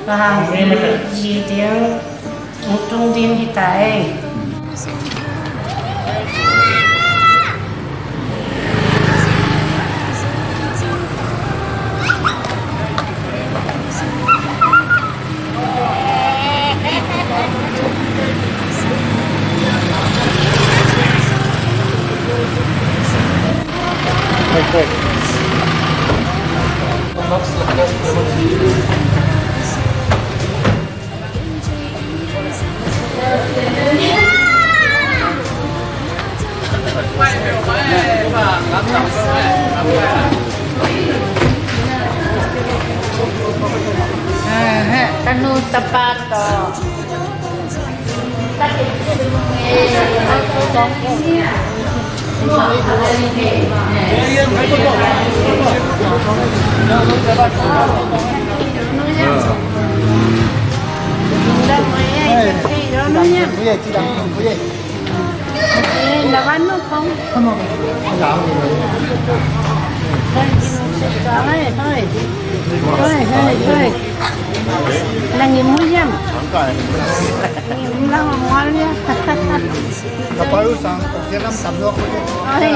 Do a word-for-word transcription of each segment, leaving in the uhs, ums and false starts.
Bang hang ci ding, tung ding hi ta ei. Ka nu tapa tawh. Na pai uh sang, kong khen lam tam lok. Oi.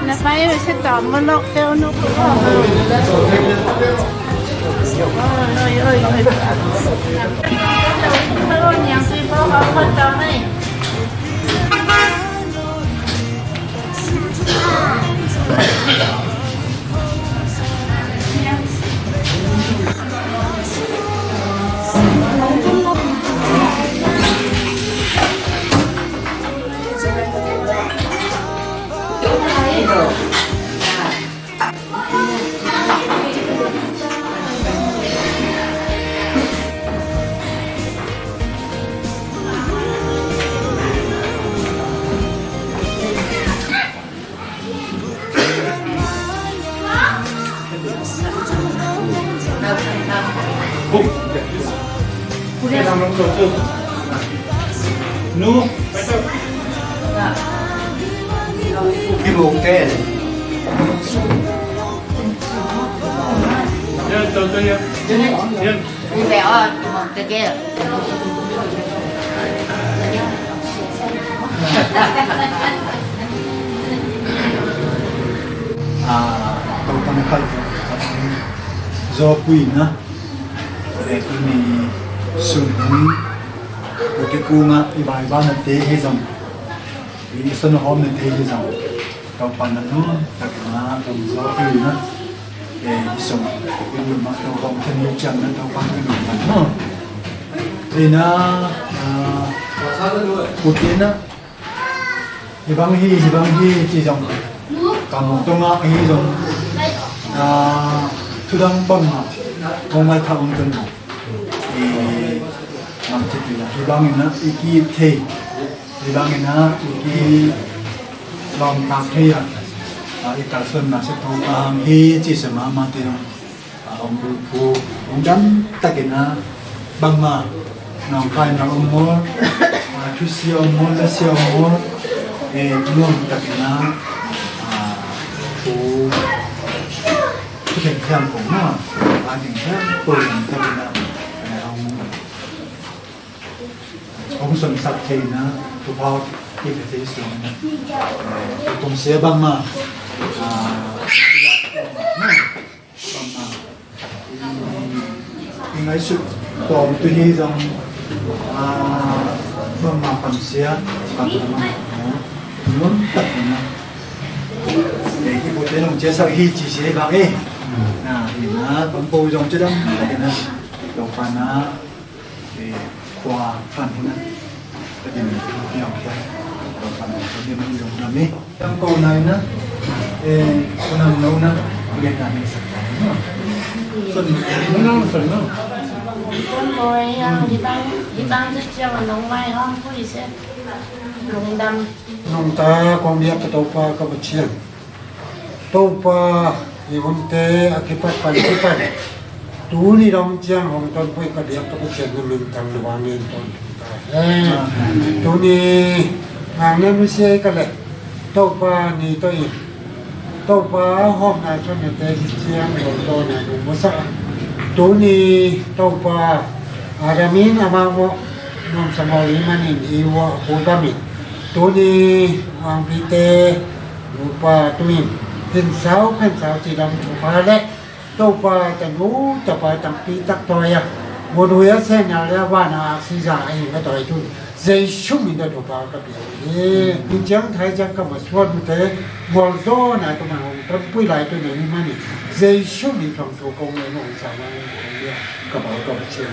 Na pai uh se tawm mu lok teu nuk. Oi, oi, oi, oi. Niang si po ka ko tawm ei. Ah, Topa na khat zawpui na, eh, tuni sun hun, ute kungah i vaivana te hi zong, i son hawm na te hi zong, Topa na nuntak na, Topa zawpui na, eh, i sung, i lum ah Topa hong khen hi ciang na, Topa na nuntak na. Ina, ah, ute na, Hi bang hi, hi bang hi, ci zong. Kamung tungah hi zong. Ah, thudang bang mah. Kong mai thak ung tun. I, mang ci pi la. Hi bang ina, i ki thei. Hi bang ina, i ki lawm tak thei a. Ah, i kalsuan na se thong ka hang hi, ci se mah mah te zong. A om bu bu, om dam takin a, bangmah, nong kai na om maw, a, thusia om maw, lasia om maw, e, nuam takin a, a, thu, thu khen thiam kong maw, a, khen thiam kong takin a, e, om, om son sak thei na, thu phau, ki thei thei suang na, e, kong sia bangmah, a, bangmah, i, i ngaihsut tawm tu hi zong, a, bangmah pansia, bangmah, a, nuam tak na. Ei, i pute nong ciasak hi ci sia i bak e. Na, i na, bang po zong cia dam tak na. Topa na, e, khua phan hi na. Ka dim piang piang. Topa na, ka dim piang piang na mi. Yang ko nai na, eh, ko nang no na, ko lian na ni sa. Son, no, no, son, no. Son ko yang di bang, di bang sa siya, nong mai hong pui siya. Lungdam. Nong ta kong biak ka Topa ka Pasian. Topa, i hunte a kipat pan kipan. Tuni dong ciang hong tonpui ka biak ka Pasian na min tang na vangin ton. Amen. Tuni hang na nusia i ka le Topa ni to i Topa hawmna suan nate hi ciang lo tawna nung musak a. Tuni Topa Adam in amah mawh nuamsa ngawl i manin i uah a pulgam in. Tuni uangpite nupa tuin hinsau phensau cidam thupha le Topa tanu tapa tampi tak tawi a, munhui a sehna le a vana aksi za a hi a tawi tun Jesu min tawh Topa ka pia hi. Min ciang thai ciang ka masuan mute gualzawhna ka man hong tonpui lai tun a hi manin Jesu min thong thu kong ngen hong sa man hong lia ka pau ka Pasian.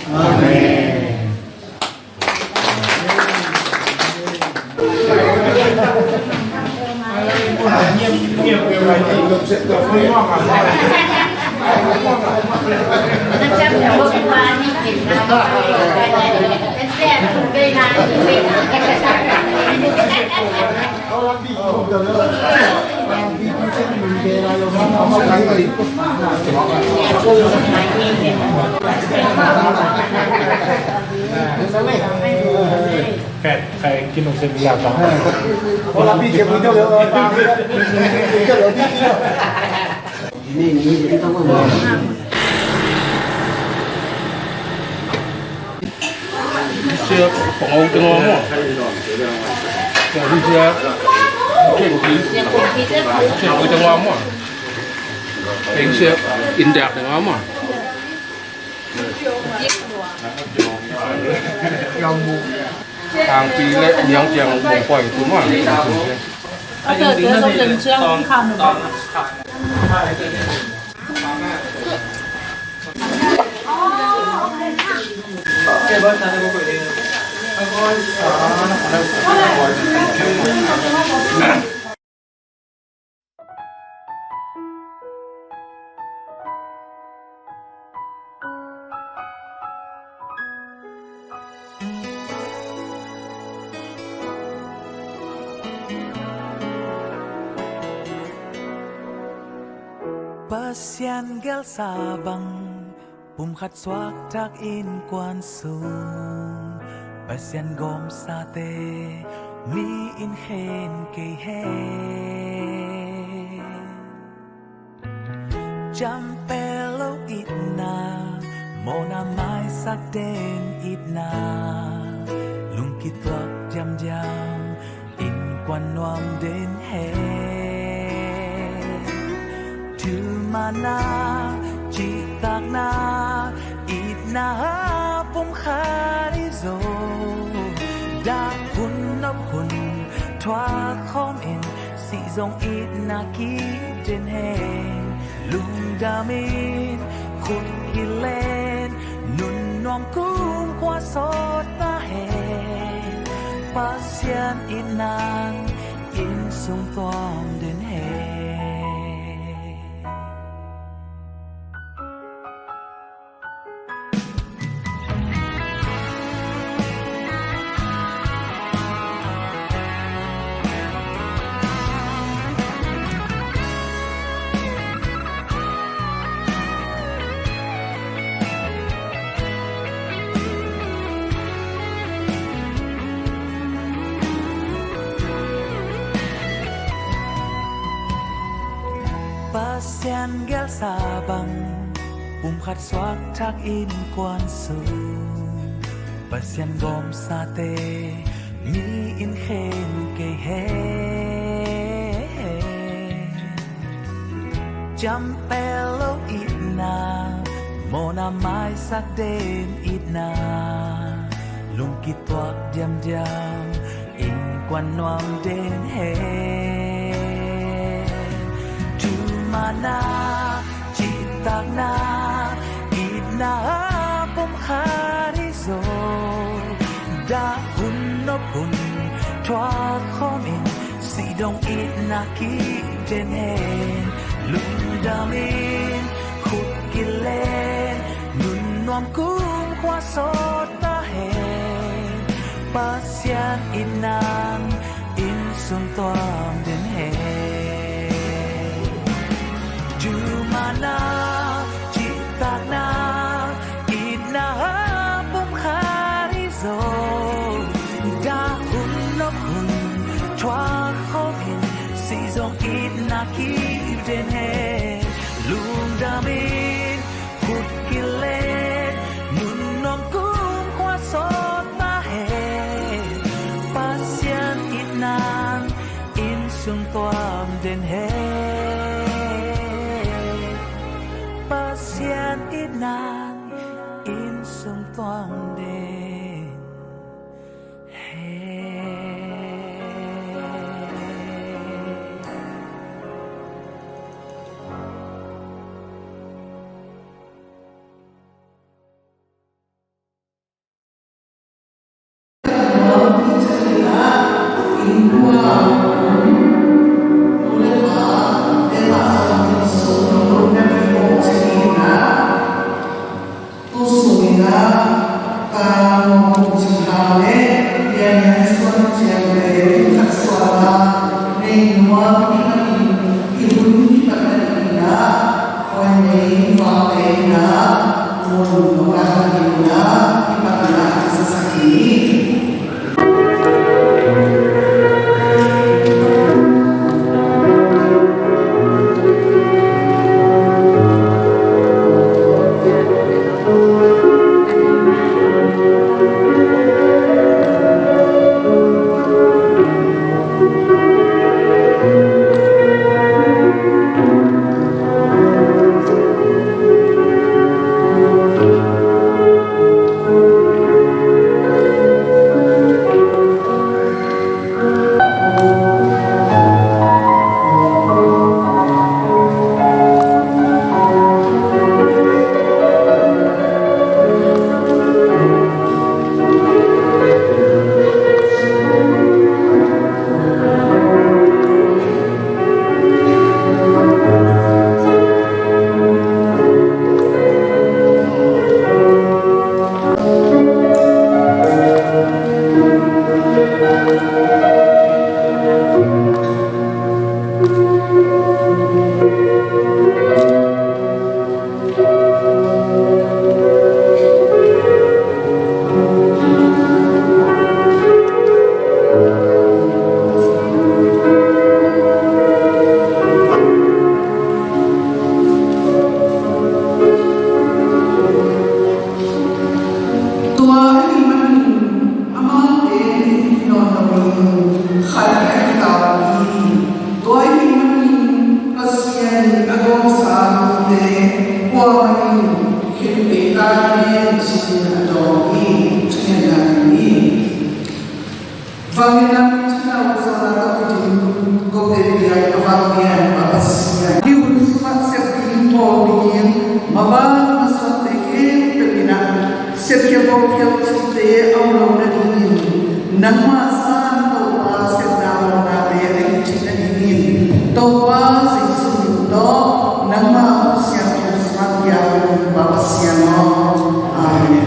Amen. Siap, pengau tengah mah. Jadi siap. Siap, siap tengah mah. Siap, indak tengah mah. Tangpi le niang ciang mong kuai tu mah. Pasian gelsa bang pumkhat suakthak innkuan sung, Pasian gawmsate mi in khen kei hen. Ciampel lo itna, mawhna maisak den itna, lungkituak diamdiam innkuan nuam den hen. Thumana, cihtakna, itna a pumkhat i zo, dah hun nop hun thuak khawm in, sih zong itna kiden hen. Lungdamin khut kilen, nun nuam kumkhua sawt ta hen. Pasian itnan inn sung tuam den hen. Pasian gelsa bang pumkhat suakthak innkuan sung, Pasian gawmsate mi in khen kei hen. Ciampel lo itna, mawhna maisak den itna, lungkituak diamdiam innkuan nuam den hen. Thumana, cihtakna, itna a pumkhat i zo, dah hun nop hun thuak khawm in, sih dong itna kiden hen. Lungdamin khut kilen, nun nuam kumkhua sawt ta hen. Pasian itnan inn sung tuam den hen. Thumana, cihtakna, itna a pumkhat i zo, dah hun nop hun thuak khawm in, sih zong itna ki Pasian itna in sung tuang den. Tu sung in ah, ka nuam kum cih hang leh, Pian Niang Suan Ciang te, kum khat suang ah, nei nuam i hih manin, i hun kipat na ding in ah, khuai nei vate in ah, mun hong lak na ding in ah, i kipat in ah, i kisasak hi. Tua ahih manin amaute in nawn loin khan a hi ta uh hi. Tua ahih manin Pasian in a gawmsa mite kuamah in khenkei ta ding hi, ci-in a dawng hi. Thugen ding hi. Vanglian lam Thunau Zawhna tawh kidim, kote biak a vang lian Pa Pasian, hih hun sungah sep ding bawl dingin mavang masuante khempeuh in ah sepkhia bawlkhia uh cihte a om lo nadingin, nangmah san Topa sepna bawnate a hih theih nadingin Topa Jesuh min tawh nangmah Pasian thu sungah biak in Pa Pasian aw. Amen.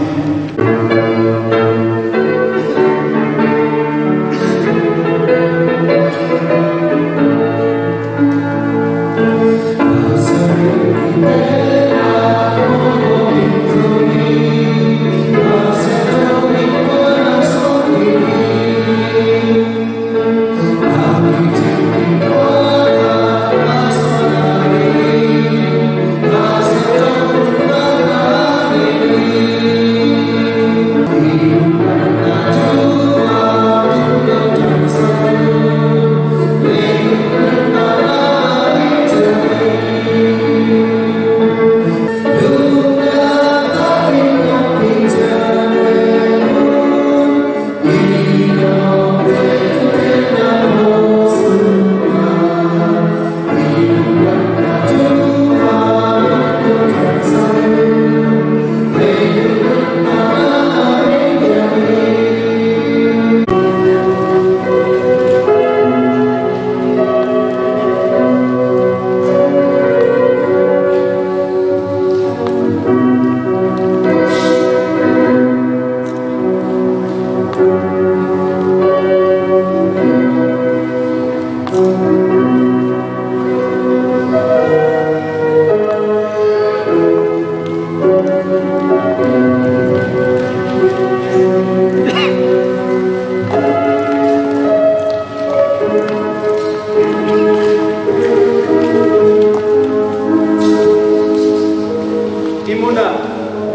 Hih munah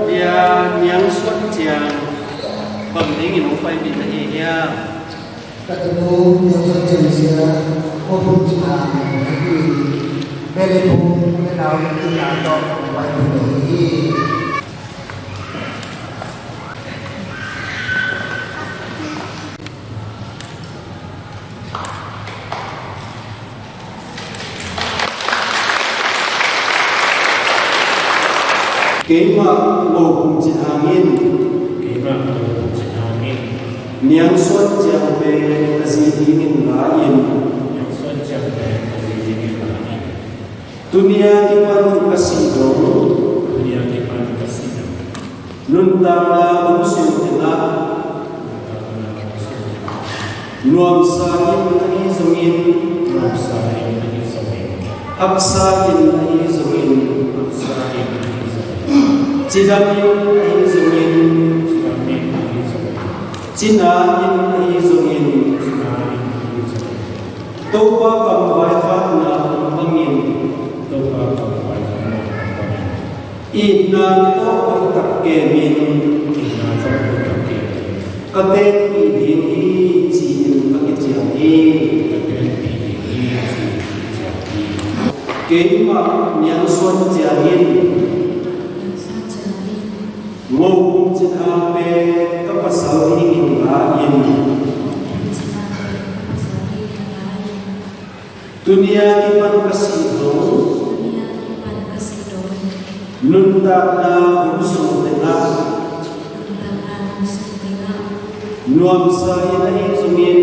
Pian Niang Suan Ciang bang dingin hong paipih na hi hiam? Ka tanu Niang Suan Ciang Zia, Mo Phung Cin Hang, Bele Phung, Bele Nau, Tina tawh, Pai Phung hi. Keimah Ngo Phung Cin Hang in. Keimah Ngo Phung Cin Hang in. Niang Suan Ciang pen ka zi dingin la in. Niang Suan Ciang pen ka zi dingin la in. Tuni a kipan ka sih dong. Tuni a kipan ka sih dong. Nuntakna hun sung tengah nuamsa in ahi zongin, nuamsa in ahi zongin, haksa in ahi zongin, haksa in ahi zongin, cidam in ahi zongin, cidam in ahi zongin, cina in ahi zongin, cina in ahi zongin, Topa kam vaikhakna hong bangin, Topa kam vaikhakna hong bangin, itna tawh hoihtak kemin, itna tawh hoihtak kemin, ka tenpih ding hi, ci-in ka kiciam hi. Ka tenpih ding hi, ci-in ka kiciam hi. Keimah Niang Suan Ciang in. Ngo Phung Cin Hang pen ka pasal dingin la in. Tuni a kipan ka sih dong. Nuntakna hun sung tengah nuamsa in ahi zongin,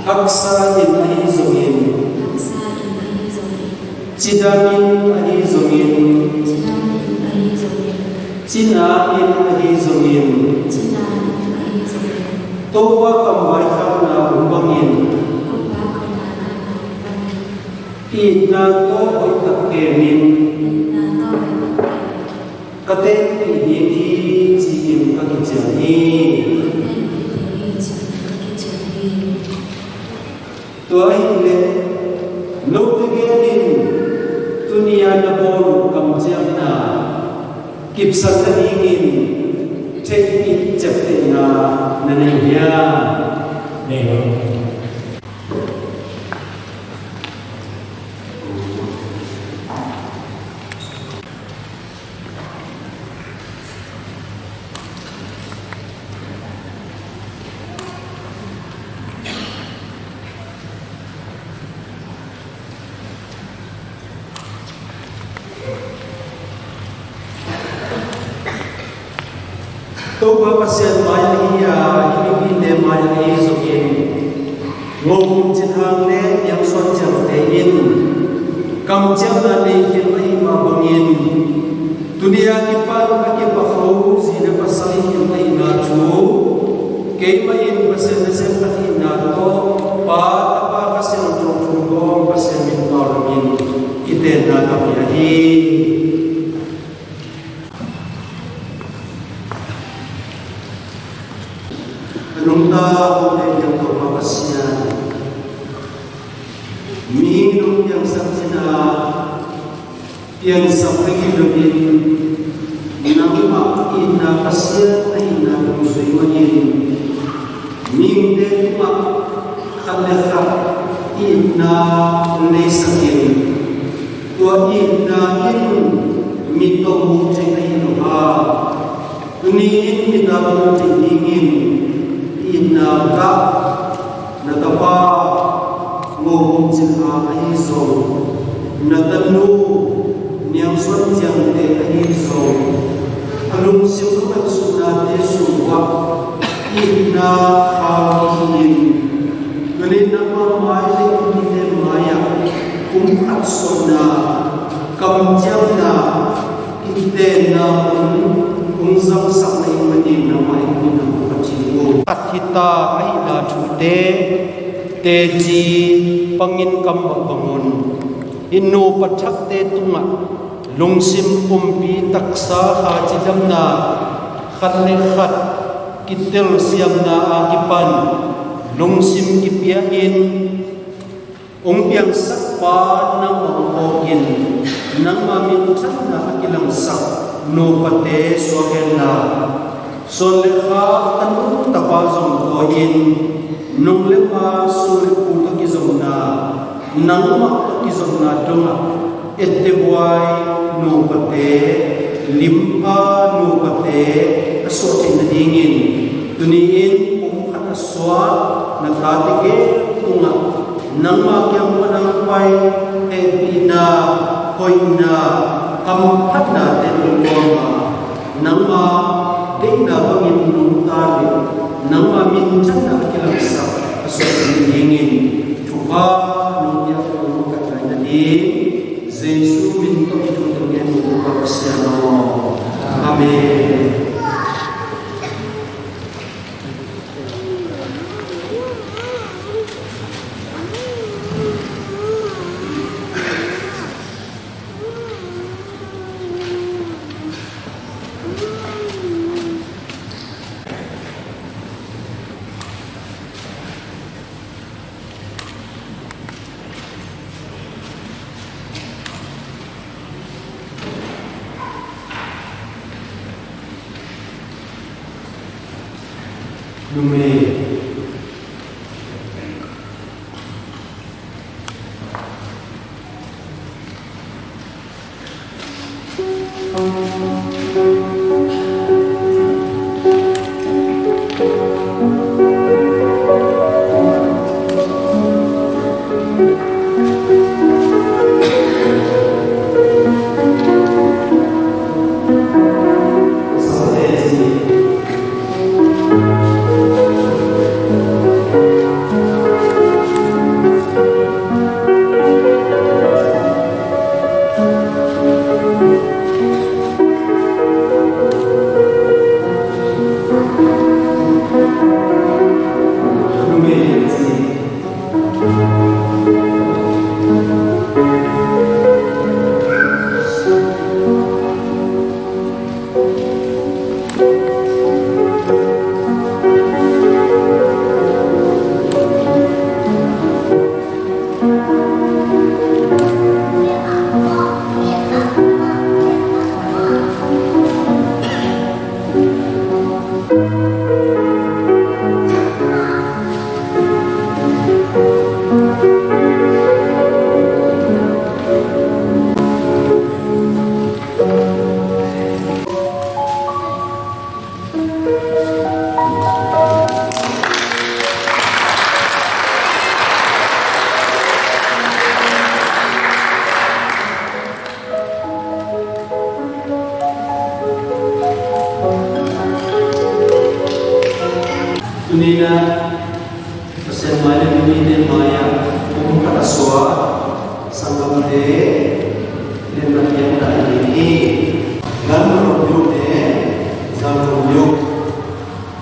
haksa in ahi zongin, cidam in ahi zongin, cina in ahi zongin, Topa kam vaikhakna hong bangin, itna tawh hoihtak kemin, ka tenpih ding hi, ci-in ka kiciam hi. Tua ahih leh note gen in, tuni a na bawl uh kamciamna kipsak nadingin theihpih ciaptehna na nei hiam? Nei lo. Topa Pasian mai ahi a, i mipite mai ahi zongin, Ngo Phung Cin Hang le Niang Suan Ciangte in kamciamna nei khin ahih mah bangin, tuni a kipan a kipakho zi le pasal i hih ahihna thu keimah in Pasian nasem khat hihna tawh Pa, Tapa, Kha Siangtho thu gawm Pasian min tawh lamin kitenna ka pia hi. A nungta Hong Piang Topa Pasian, mi nong piangsak cina piangsak ding hi loin, nangmah itna Pasian na hihna dungzui mahin mihingte tungah khat le khat itna hong neisakin, tua itna in mit tawh muh theih na hi lo a, tuni in mit tawh muh theih dingin itna gah na tapa Ngo Phung Cin Hang ahi zong, na tanu Niang Suan Ciangte ahi zong, a lungsim a ngaihsutnate sungah itna khau hi-in, tuni nangmah mai le i mite mai-ah kum khat suahna, kamciamna, kitenna hun hong zangsak na hih manin nangmah i min hong phat hi. Khat hita ahihna thute teci pangin kam mah bangun, i nupa thakte tungah lungsim pumpi taksa kha cidamna, khat le khat kitelsiamna a kipan lungsim kipia in, hong piangsak Pa nangmah hong phawk in, nangmah minthanna a kilangsak nupate suak henla, Suan le kha a nungtapa zong tawi-in, nung le pa, sung le pu tawh kizopna, nangmah tawh kizopna dongah ettebuai nupate, limpha nupate a suah theih nadingin, tuni-in pumkhat a suah na tate gel tungah nangma kiang pan a pai hehpihna, hoihna, hamphatnate tungtawn a, nangma deihna bangin nungta le nangma minthanna a kilangsak a suahpih nadingin thupha nong piak nong kat lai nading Jesu min tawh i thu tawh ngen uh Topa Pasian aw. Amen. Numei. Tuni-in ah Pasian mai le mite mai-ah pumkhat a suah sanggamte lianna piakna ahi hi. Gan Rong Yu le Zang Rong Yu,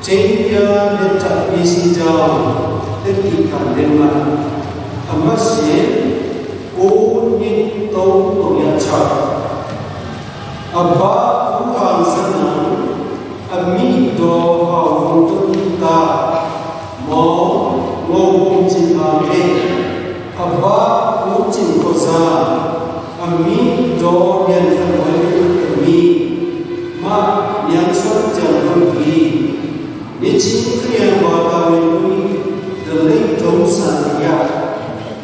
Chania Liantak P C Jam, Tetti Khan Lianmat, a masian Pu Nit To Tong Yat Chak, a pa Pu Hang San Nang, a mi Daw Hau Vung Tun Ta, Maw Ngo Vung Cin Hang Hei, a pa Pu Cin Ko Za, a mi Daw Lian Khan Hoi Vung Tun Mi, mah Niang Suan Ciang Hoi Hi, Nichin Khristian Bata Wei Lui, the late Dong San Lia,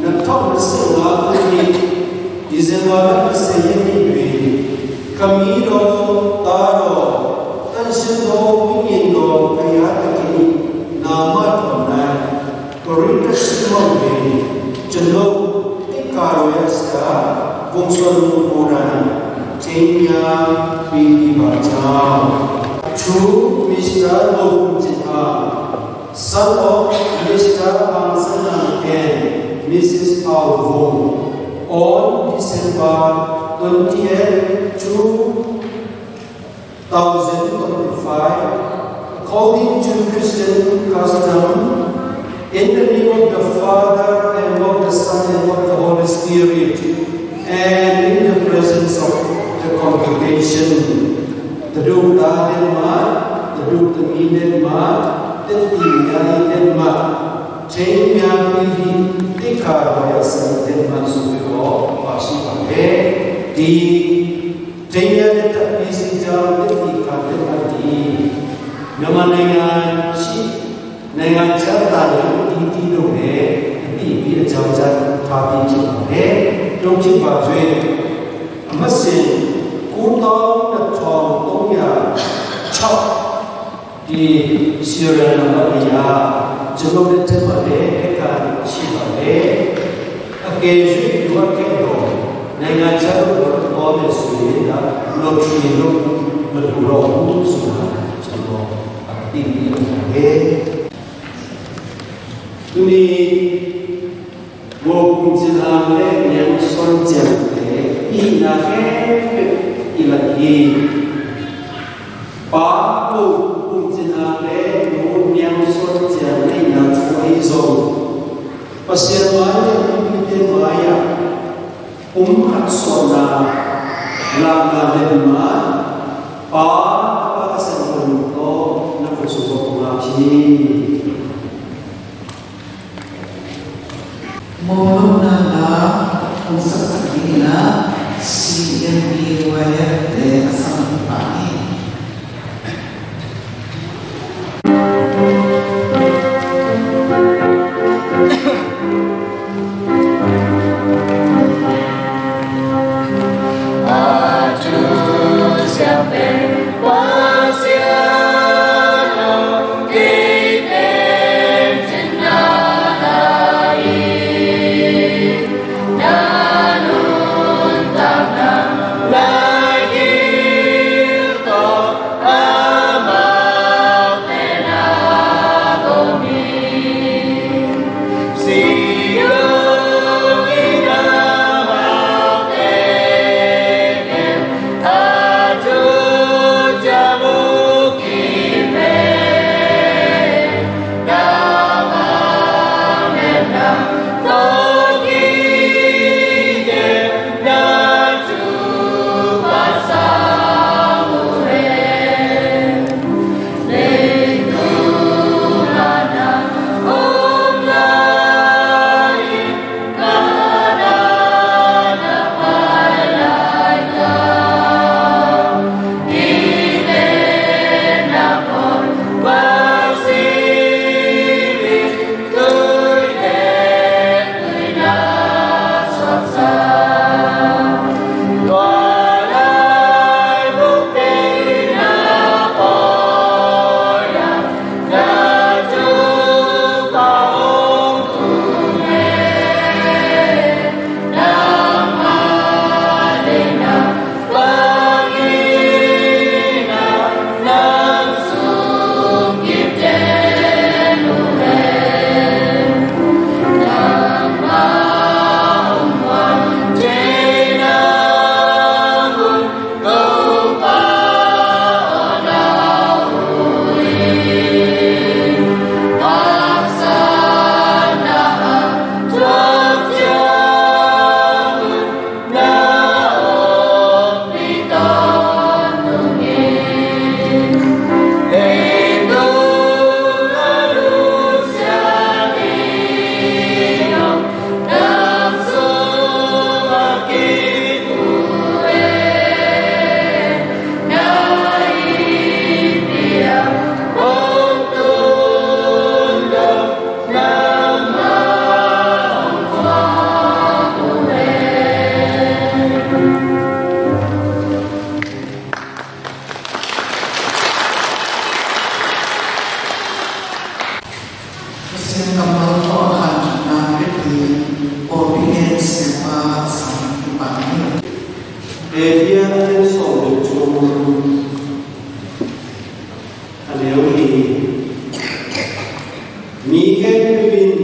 na thawk na siang la tuni December la na se yan ni ve, ka mi Daw, ta Daw, Tan Sian Daw, Min Nyin Daw, ka ya ta kini, na ma thawk nai. Korin ka si mawh ve, cun lo, ika lo ya sia, vung suan lo ko dan, Chania P D Bacau. To Mister Lo Kum Cin Hang, son of Mister Hang San Nang and Missus Hau Vung, on December twentieth, two thousand twenty-five, according to Christian custom, in the name of the Father, and of the Son, and of the Holy Spirit, and in the presence of the congregation. Taduk ta den mah, taduk tami den mah, taduk tami den mah, Chania P D, tika raya sa den mah, supi ko, pasi pake, di, Chania Liantak P C Jam, taduk tami den mah, di. မြန်မာနိုင်ငံရှိ နိုင်ငံခြားသံရုံးအသီးသီးတို့နဲ့ အသိပေးအကြောင်းကြားထားပြီးဖြစ်ပါတယ်။ တို့ဖြစ်ပါ၍ အမှတ်စဉ် ကိုးသောင်းနှစ်ထောင်သုံးရာခြောက် ဒီ serial number အရ ကျွန်တော်လက်ထက်မှာလည်း အခက်အခဲရှိပါတယ်။ အကယ်၍လိုအပ်ခဲ့သော် နိုင်ငံခြားသို့သွားမယ်ဆိုရင် lottery လုပ်မလိုတော့ဘူးဆိုတာ ကျွန်တော်အသိပေးလိုက်ပါတယ်။ သူနေ ကိုယ်ပူဇော်နဲ့ ညံစွန့်ကြံတယ်။ ဒီနာခဲဒီလကြီး ပါကိုယ်ပူဇော်နဲ့ ကိုယ်ညံစွန့်ကြံတဲ့ နောက်ဆုံးအဆုံး ပစံမရဲ့ ဒီတဲ့မယာ ပုံခတ်စော်နာ လာလာတဲ့မှာ ပါပါစံတော်တော့ နောက်ဆုံးပုံမှာဖြစ် Mawlawhna la hong saksak dingin ah C N B Y F te a sam pah hi. Pasian kammal tawh a khantohna piakin pawlpi in Siapa a sang kipan hi. Efesa a lian sawm le thum a neu li. Mi khempeuh in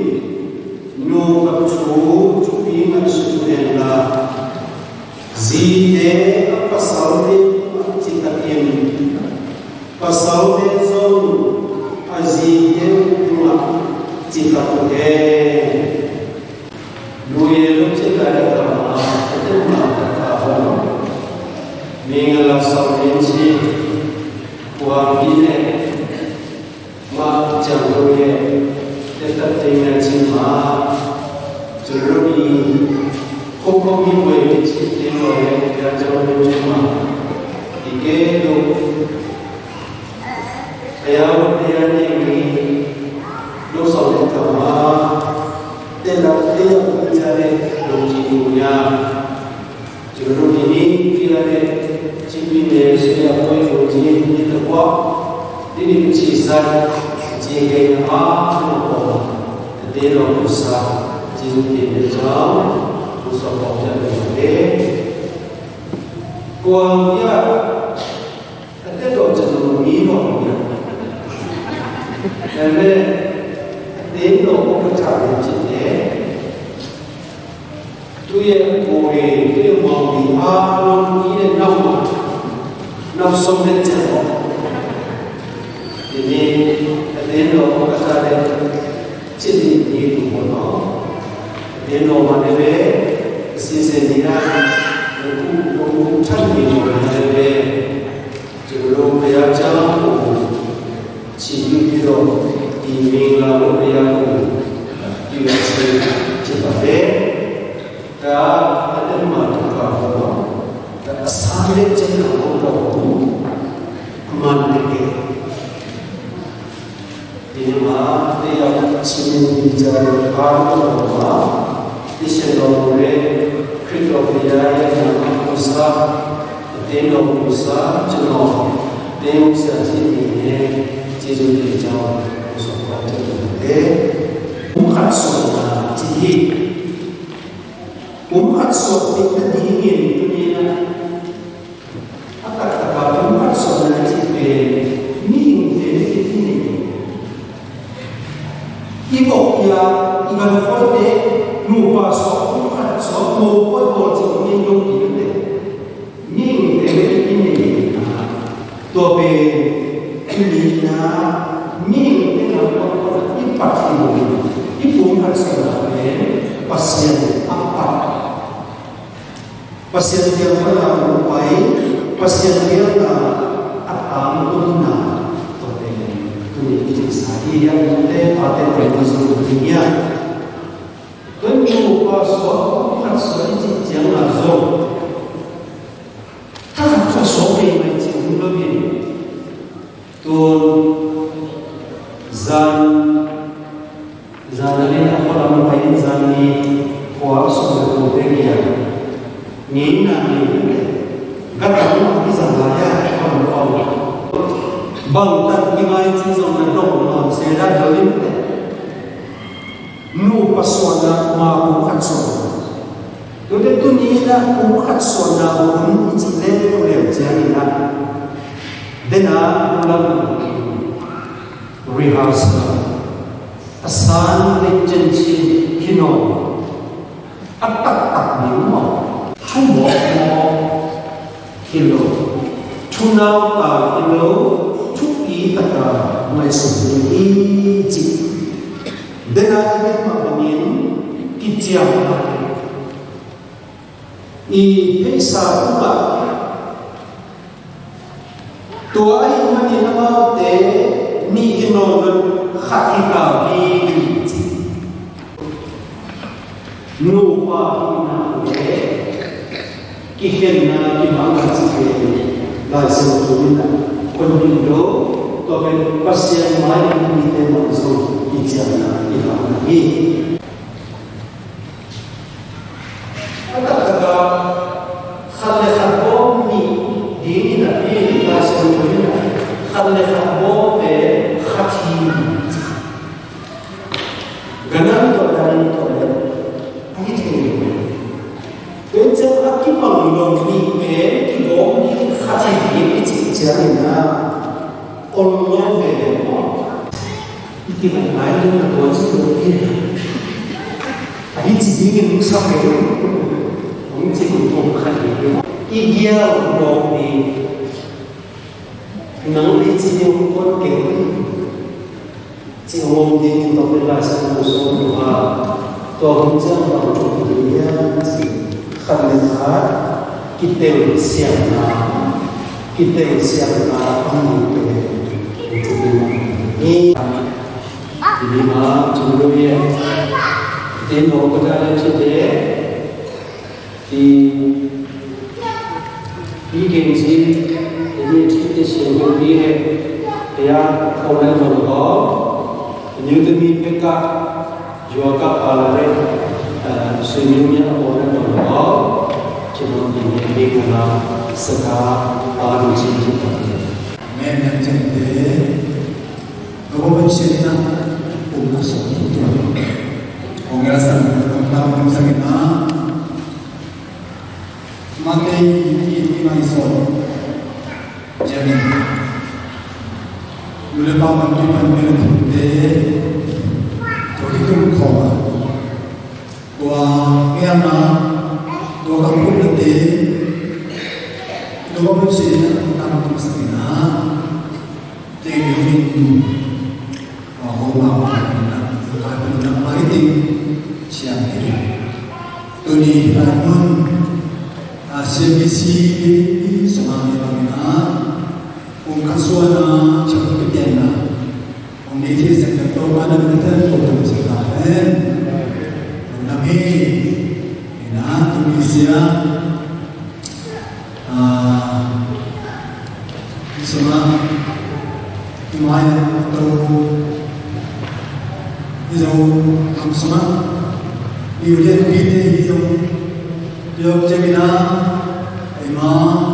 nupa thu thupi ngaihsut uh hen la, zite a pasalte tungah citakin, pasalte zong a zite tungah citak uh hen. Lui le lungsim lai le tama a teu mah a tha hong, mi nga la sau len ci, kuang hi le mah ciang lo le, te tat te nga ci mah, cu lo ni, kho kho mi buai mi ci te lo le, ya ciang lo ci mah, i ke lo. Yau te a ni mi lo sau le kama te la te ya ku ja le lo ji ku ya. Ci lo ni ni ki la le ci mi ne se ya ko lo ji ni ta kwa. Ni ni ci sa ci ke ya ma lo ko. Te lo ku sa ci lo ni ne ja ku sa ko ja le. Kuang ya. A te dawh ciang lo mi lo mi a. Ame a te dawh ko ka tha le cin le. Tu ye ko e, tu ye mau mi a lo mi le nau ma. Nau som le cin lo. Ini a te dawh ko ka tha le cin ni ni tu ko no. A te dawh ma le le, si se ni a, lo ku, lo ku chan ni lo ma le le. Ci lo pia ciang ko ci yu pi lo i ming la lo pia ko yu ci ci pa te. Ka a den ma tu ka ko ka a sa le ciang na ko ko man de ke. Ini ma te ya ci ni ja le ka ko ma. Ti se lo le Khrih lo pia ya na ko sa. Te no kusa, ci no, te kusa ci ni ne, ci zu te ciang, kusa kua te ni ne. Kum khat suahna ci hi. Kum khat suah te na ding in tu ni na. A taktak a kum khat suahna ci pen, mihing te ni ki ti ni. I vok ia, i gankhawite, nupa suah, kum khat suah, mopawi bawl cih in dong ding te. Mihingte i nei, tua pen i nihna, mihingte lam i pat hi lo, i kum khat suahna pen Pasian a pat. Pasian biakna a pai, Pasian biakna a tangtunna, tua pen tuni i cihsa hi a, mite pate pen i zong hi a. Tua nupa suak, kum khat suak i cih ciangin zong, thakhat suak suak mei mei cih hun lo in. Tun zan, zan a lin a khualam pai in zan ni khua sung le ko te ngia. Ngeina ni gata ni a kizang lai a khualam pau. Bang tan ki ngai ci zong na dong ma se da do in te. Nupa suahna ma kum khat suahna. Tute tuni in a kum khat suahna hun i cih leh tu leu ciangin a. Dena nulam rehearsal. A san le cen cin hi nawn. A taktak ding maw. Thumawk maw. Hi lo, thunau ta hi lo, thupi taka ngaihsun ding hi ci. Dena i gen mah bangin kiciamna i theihsa tungah tua ahih manin amaute nih hi nawn lo, khat hi ta hi ci. Nupa hihna le kikhenna kibang a cih pen Lai Siangtho in a hon ding lo, tua pen Pasian mai in mite mah zong kiciamna kibang hi. A taktak a khat le khat bawm nih ding in a, hi Lai Siangtho in a, khat le khat bawm pen khat hi. Ganam tawh, ganam tawh le a hi thei lo. Tua ciang a kibang lo nih pen kibawm nih khat hi ding i cih ciangin a, ol lo ve maw? I kibang ngai lo na tua ci lo hi. A hi ci dingin hong sa ve lo. Hong ci lo tua khat hi ding. I gial bawm nih. Nang le ci ding hong kuan kei. Ci hong om ding in tawh pen Lai Siangtho sung uh a, tua hun ciang bang thupi ding hiam ci, khat le khat kitelsiamna, kitelsiamna a om ding pen thupi ding hi. Hi ma, ci lo hi. Tin lo ko ta le ci te. Ti, ti keng si, ti ti ti si lo ti he. Ya, Oren Tolgol, New Delhi Pekka, Juaka Palare, Senior Oren Tolgol, Chimon di Pekka, Saka, Palu Chin Chin. Amen. Yang chin de, Robo Chin na, Umna Song. Kongres ang Tamtam Sangina. Matei i, i mai so. Jani. Nule pa man ki pan mel thute. Tua ki tum khoma. Tua ngiama. Tua ka put na te. Tua ka put si na tam tum sa na. Te ni ni. Tua ko ma ma na. Tua ka put na ma i ting. Siang ni. Tuni lai mun. A, C B C i sungah ni bangin a, kum khat suan a, chapang kitian a, kum ni ti sek na to, mana ni ten to to sek na, eh. Kum na mi, ina, kum ni sia, a, Sungah, i mai a to, i zo, am sungah, i ulian pite i zo, i zo cemina, i ma,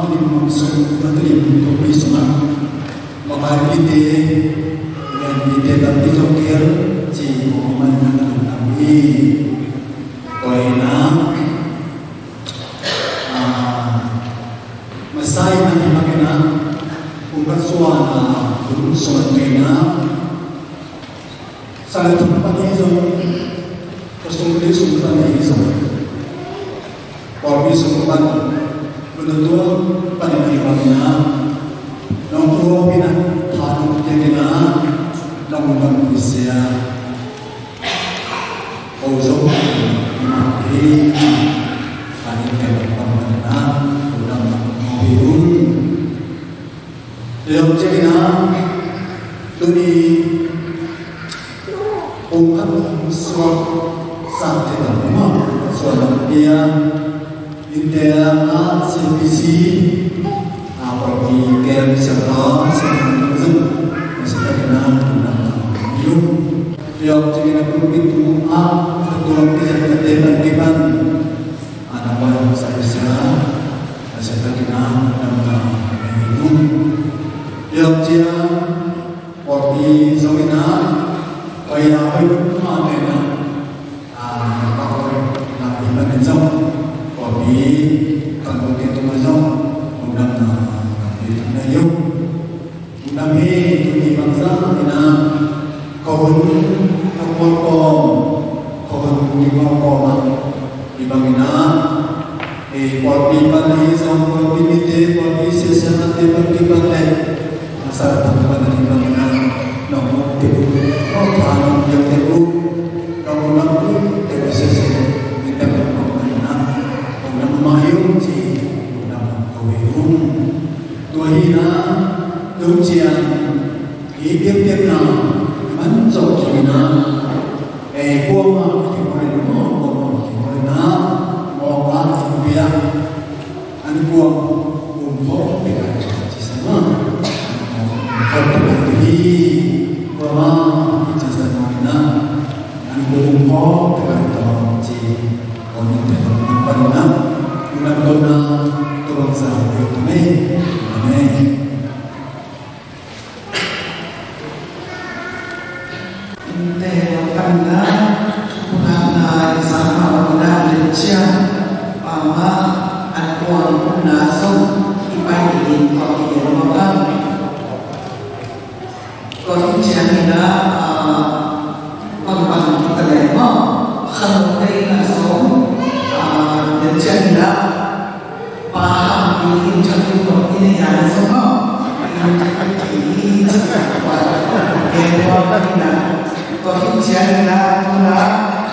i mam sung, i ma teri, i to pi sungah, ma kai pite, i ulian pite tam i zo kel, ci, ko ma na na na mi, ko i na, Ah, Messiah na hi makin a, kum khat suan a, kum suan tui na. Sa le thum pan hi zong, ka sung le sung pan hi zong. Pawlpi sung pan, kum na tua pan hi makin a. Nong tua pi na, tha nong tia pi na, nong nong pi sia. Ko zong ma hi, a hi te bang bang na, ko dam bang ko hi un. Leo cek na, tuni, ong kan suak sa te bang ma, suak bang dia. India a C B C a pawlpi kem siapa siapa zong siapa kena guna yung. Riau cik na pulpit tu a ketua pijak kete ban kiban. Anak baru saya sia siapa kena guna yung. Riau cia pawlpi zong ina paya hui ma kena. A, ka koi, ka pi ka nen zong, ko pi, ka koi ke tu ma zong, undam na, ka pi ka nen zong. Undam hi, tu ni bang sa, ina, ko hun, ka kual ko, ko hun ni kual ko ma, ni bang ina, e, kual pi pan hi zong, kual pi ni te, kual pi sia sia na te, kual pi pan le, Masa datang kepada kita dengan nong tipu, nong tanam yang tipu, nong mampu tipu sisi, kita nong menang, nong mahiu ci, nong kawihung. Tua hina, tung cian, i piak piak na, man zong ci na, e, kuama, ci mo le mo, kuama, ci mo le na, mo ka, ci piak. An kuang um phawk pek a ci sa ma. Um phawk pek a hi kuama ci sa ma na. An kuang um phawk pek a tawng ci. Kuang um pek a tawng pan na. Kuang um na tawng sa kuang um. Amen. Innte a panna, thupukna i sa mah bangin a, Lian Ciang pa mah an kuang umna zong i pai dingin kong kigen mawk a. Tua hi ciangin a, a, bangbang kita leh maw, kha lo te in a zong, a, Lian Ciang in a, Pa Ham Pi in interview tawh i nei a na zong maw. I interview thei hi ci a tua. Gen tua pa in a. Tua hi ciangin a tu na,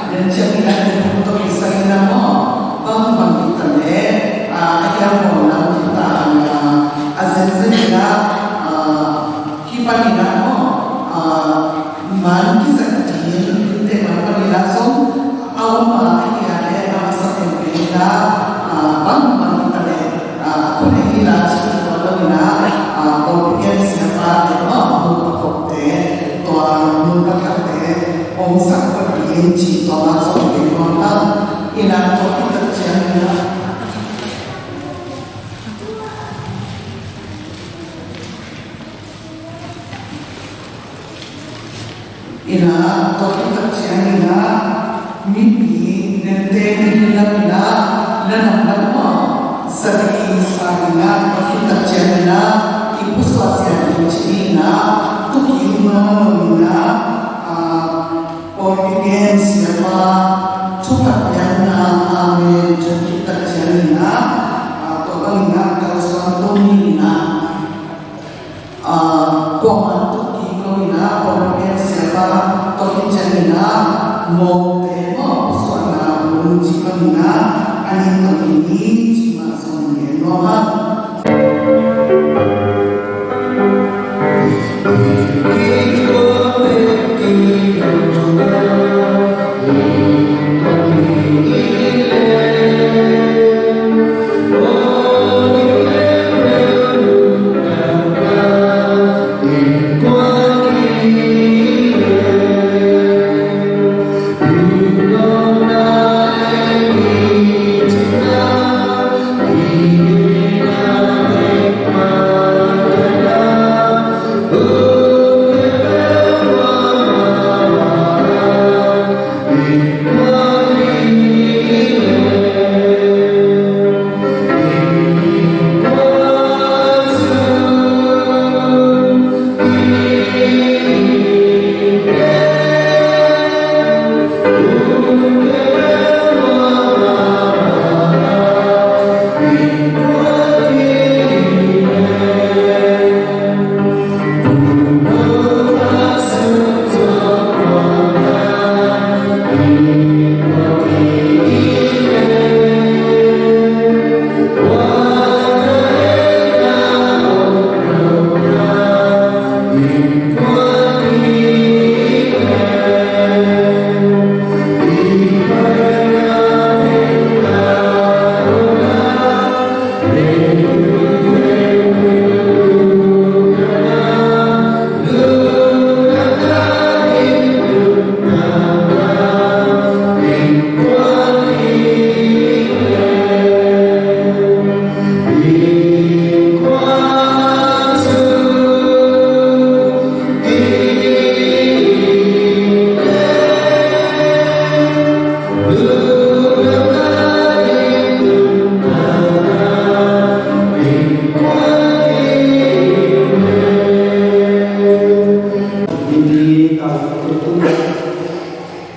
Lian Ciang in a interview tawh kisai in a maw. Bang bang hi ta leh, a, a hiam maw lam hi ta a na. A zenzen in a, a, Hih panin ah maw, ah, man kizat ding innte man panin ah zong a om a, ahi a leh a masa penpen in ah, ah, bang bang hi ta leh, ah, a khut ahi la cih tuan lo in ah, ah, pawlpi gen siapa leh maw, Ci tua mah zong kei nuam hang. Ina tua khit tak ciangin ah, ina tua khit tak ciangin ah, mipi nente milim lam ina, na nam lam maw, sadi sa ina, tua khit tak ciangin ah, i pusuah zia ding ci ina, tu ki um nawn lo ina, ah, Pawlpi gen siapa thupha piakna, amen, cih khit tak ciangin ah, ah, tua bangin ah kalsuan to ni in ah, ah, kuaman tu kik lo in ah, pawlpi gen siapa tua khit ciangin ah, mawngte maw, pusuahna hun cih bangin ah, an in tawh in ni cih mah zong gen nuam hang.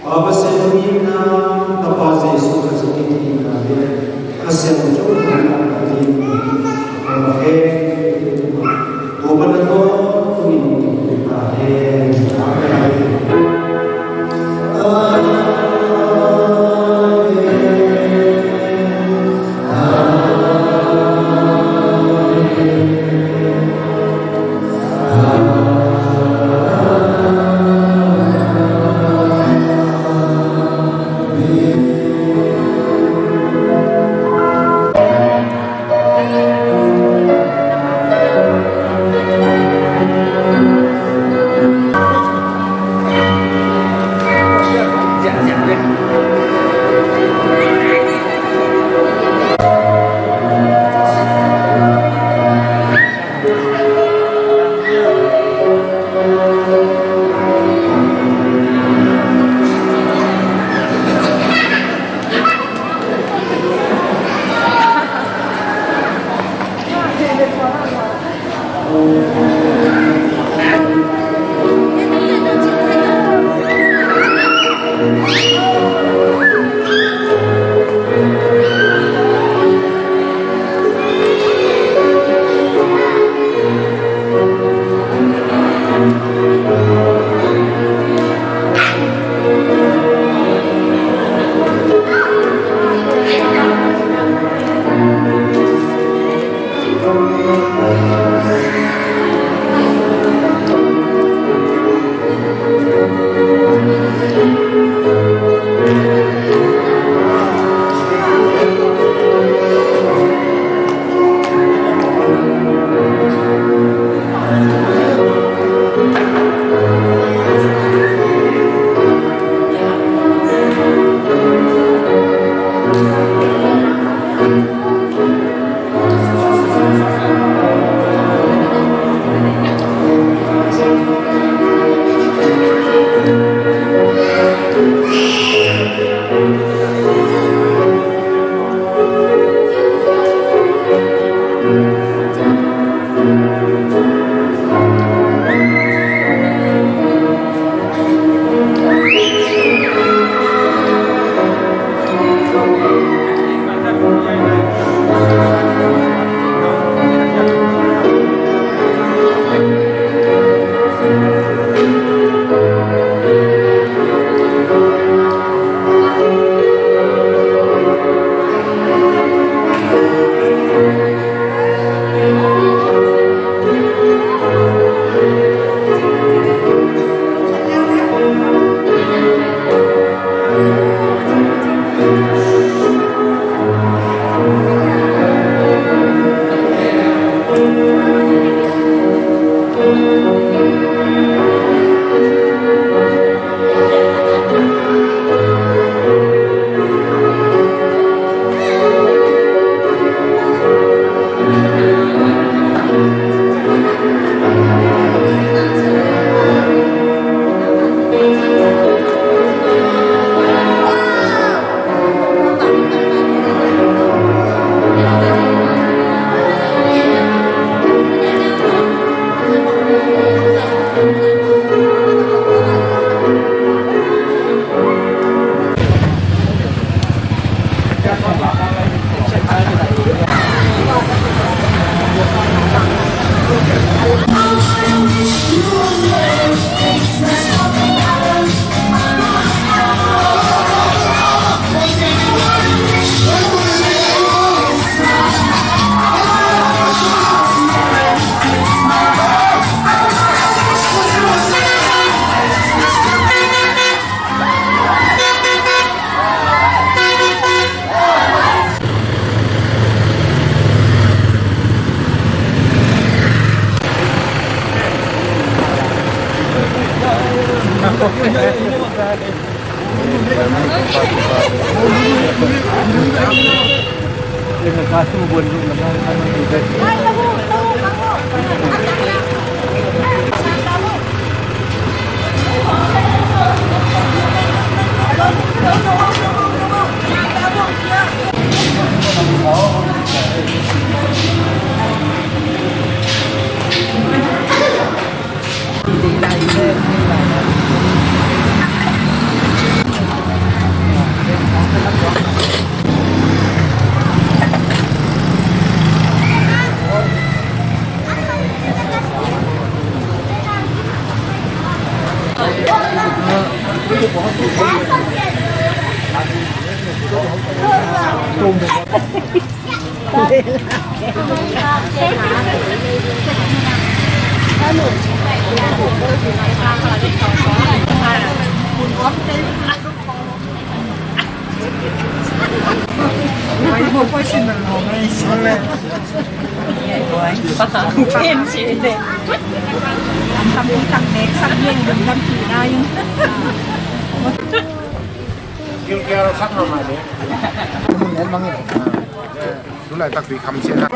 Pa Pasian thu ngimna, Tapa Jesu Khrih thu ngimna le Kha Siangtho thu ngimna ding, Amen. Tua bana tua thu ngimna ta hen. Amen. Amen. Gilkial sak mahmah ding. Tulaitak tui kham sia na.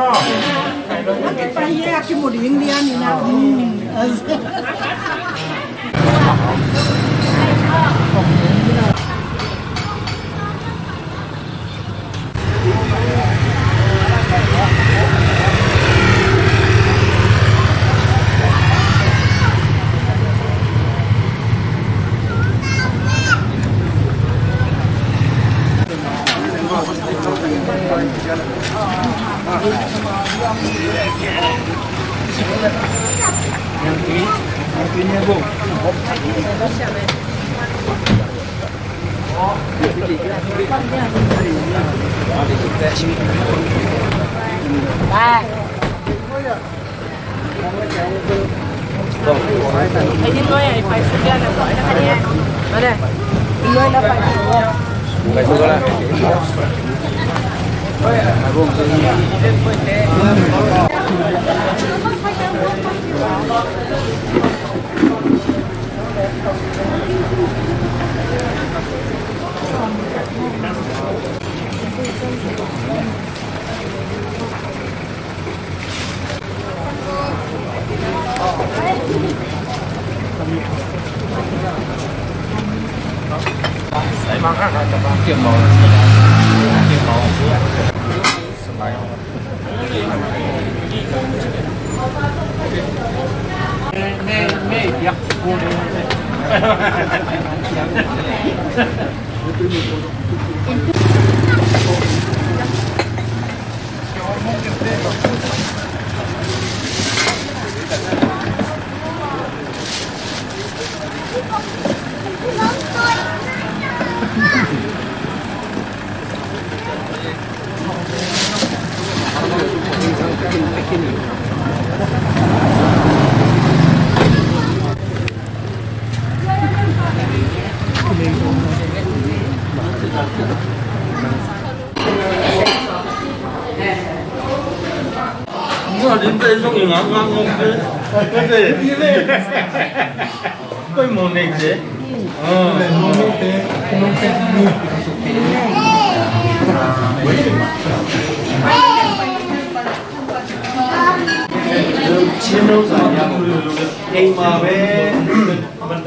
Ei ma ve,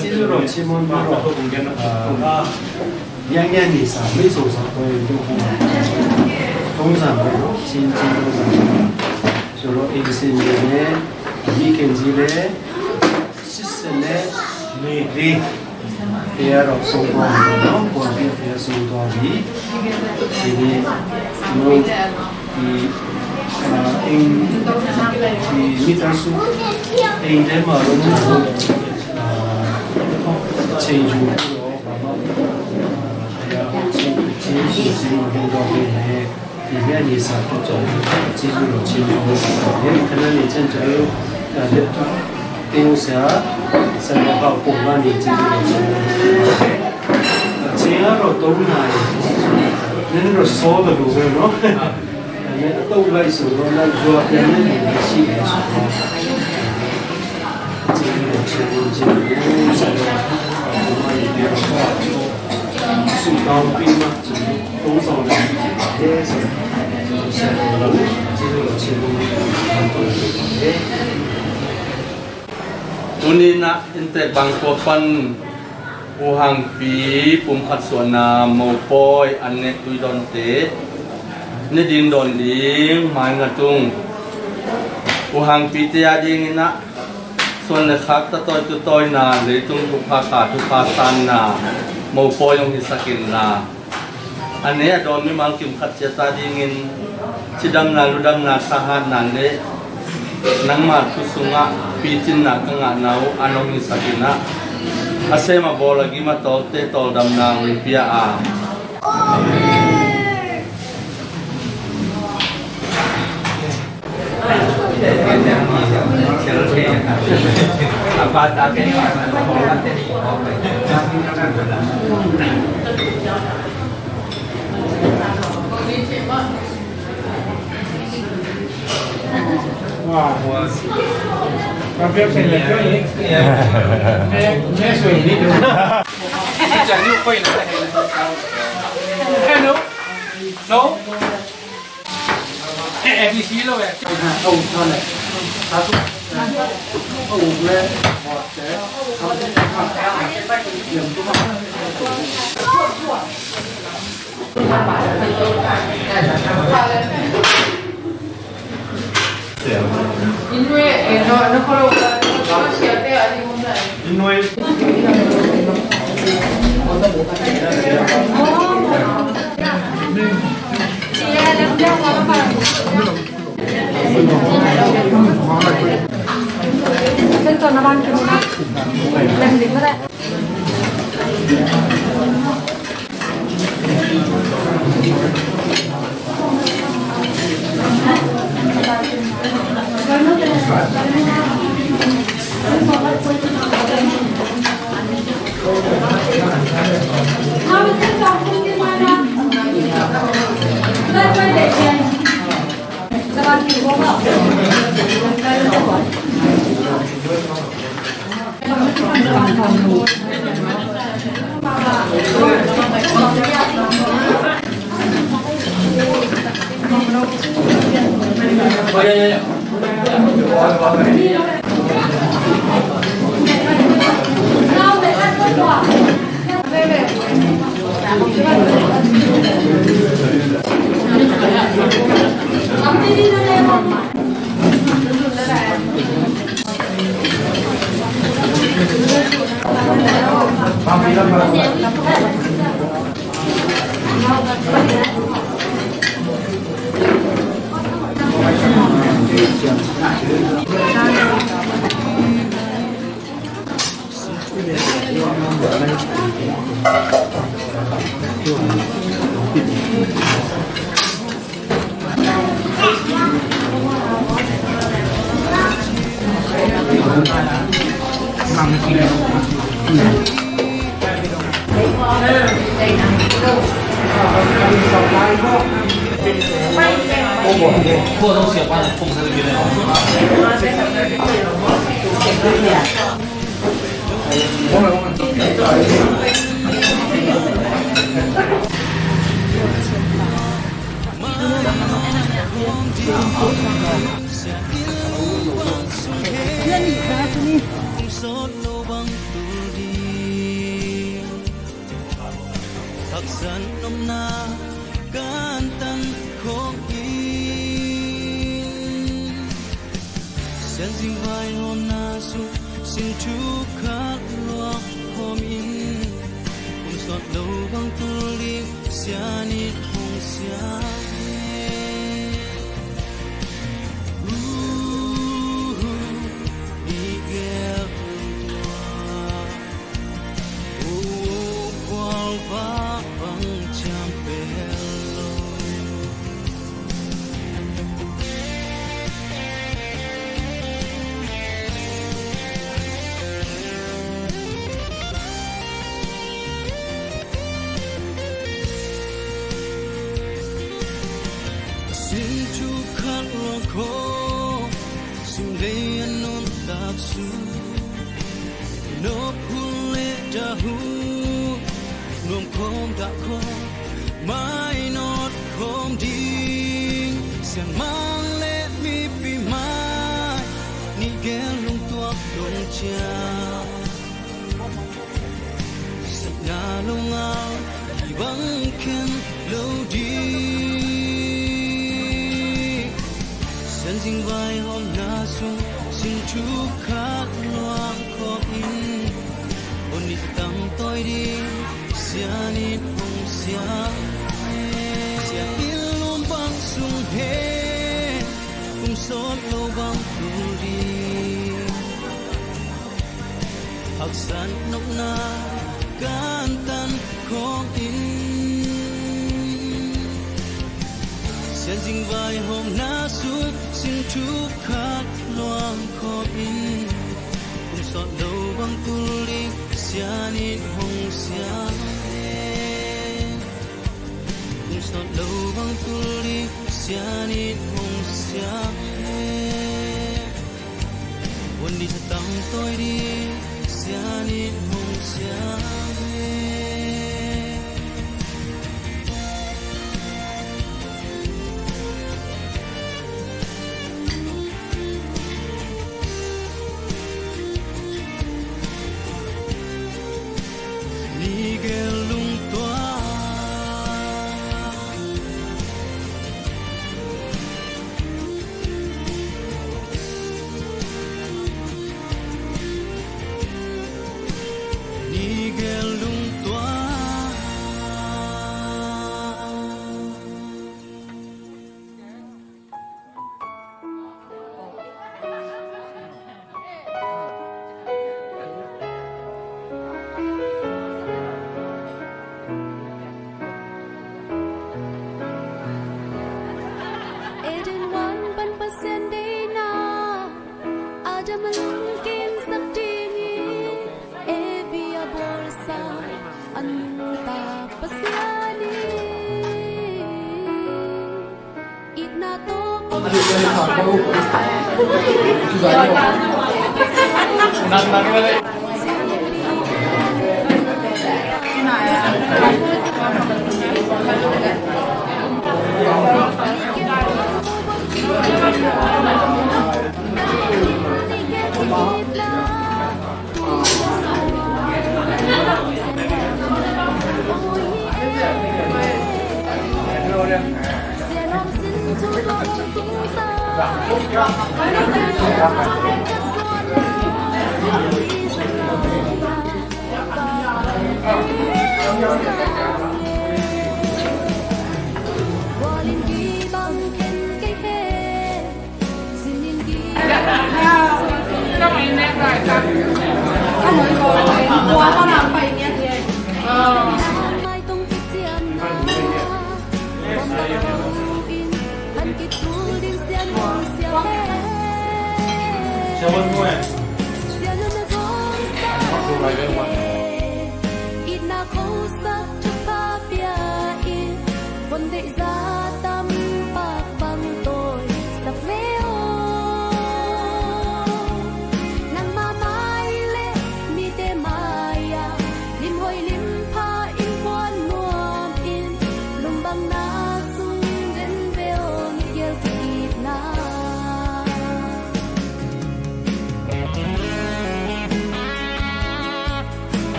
ci zu lo, ci mon ma lo. Yang yan ni sa, mi so sa ko yo ko. Tong sa mo, cin cin tong sa. So lo ei sin de ne, mi ken ji le, sis se ne, mi ri. Pia ro song tua vi no, tua vi pia song tua vi. Sini no i, ah, eng i mita su eng de ma lo, ah, change ro, ah, ya change change change ro tua vi ne. Pi mia ni sa tu cawh, ci zu lo ci zu lo sa. Hei, ka na ni cen cawh, ka de tu, ting sia, sa na hau pung ma ni ci zu lo ci zu lo. Ci a ro tong nai, nen ro so ka du ve no. Nen a tong lai su ro na zua pia nen ni si e su. Ci zu lo ci zu lo ci zu lo sa na hau pung ma ni pia ro so. Tuni-in ah inntek bangkua pan U Hangpi pumkhat suahna mopawi an nek tuidonte ne ding dawn ding hmai nga tung. U Hangpite a dingin ah suan le khak tatawi tutawina, leitung thupha kha thupha sanna mopawi hong hisak inla, a ne a dawn mimal kimkhat ciat a dingin cidamna, ludamna, thahatna le nangma thu sungah picinna ka ngahna uh an hong hisak in ah, a sem a bawl a gim a tawlte tawldamna hong pia a. Haksat nopna kantan khawm in, sianzing vaihawmna sung sin thu khat luang khawm in, kum sawt lo bang tul ding sianit hong siang. Uh, uh, i gel tua. Sin thu khat luang khawm, sum lei a nuntak sung. Nop hun le dah hun, nuam khawm dah khawm, mainawt khawm ding. Siangmang le mipi mai, nih gel lungtuak dong ciang. Satna lo ngal, i bang khen lo ding. Sianzing vaihawmna sung sin thu khat luang khawm in, hun nih tam tawi ding sianit hong siang. Sianit lum bang sung hen, kum sawt lo bang tul ding. Haksat nopna kantan khawm in, sianzing vaihawmna sung sin thu khat luang khawm in, kum sawt lo bang tul ding sianit hong siang. Kum sawt lo bang tul ding sianit hong siang. Hun nih tam tawi ding sianit hong siang. Nih gel lungtuak. Nih gel lungtuak. Eden huan pan Pasian deihna Adam a lungkimsak dingin Evi a bawlsa a nungta Pasian in itna tawh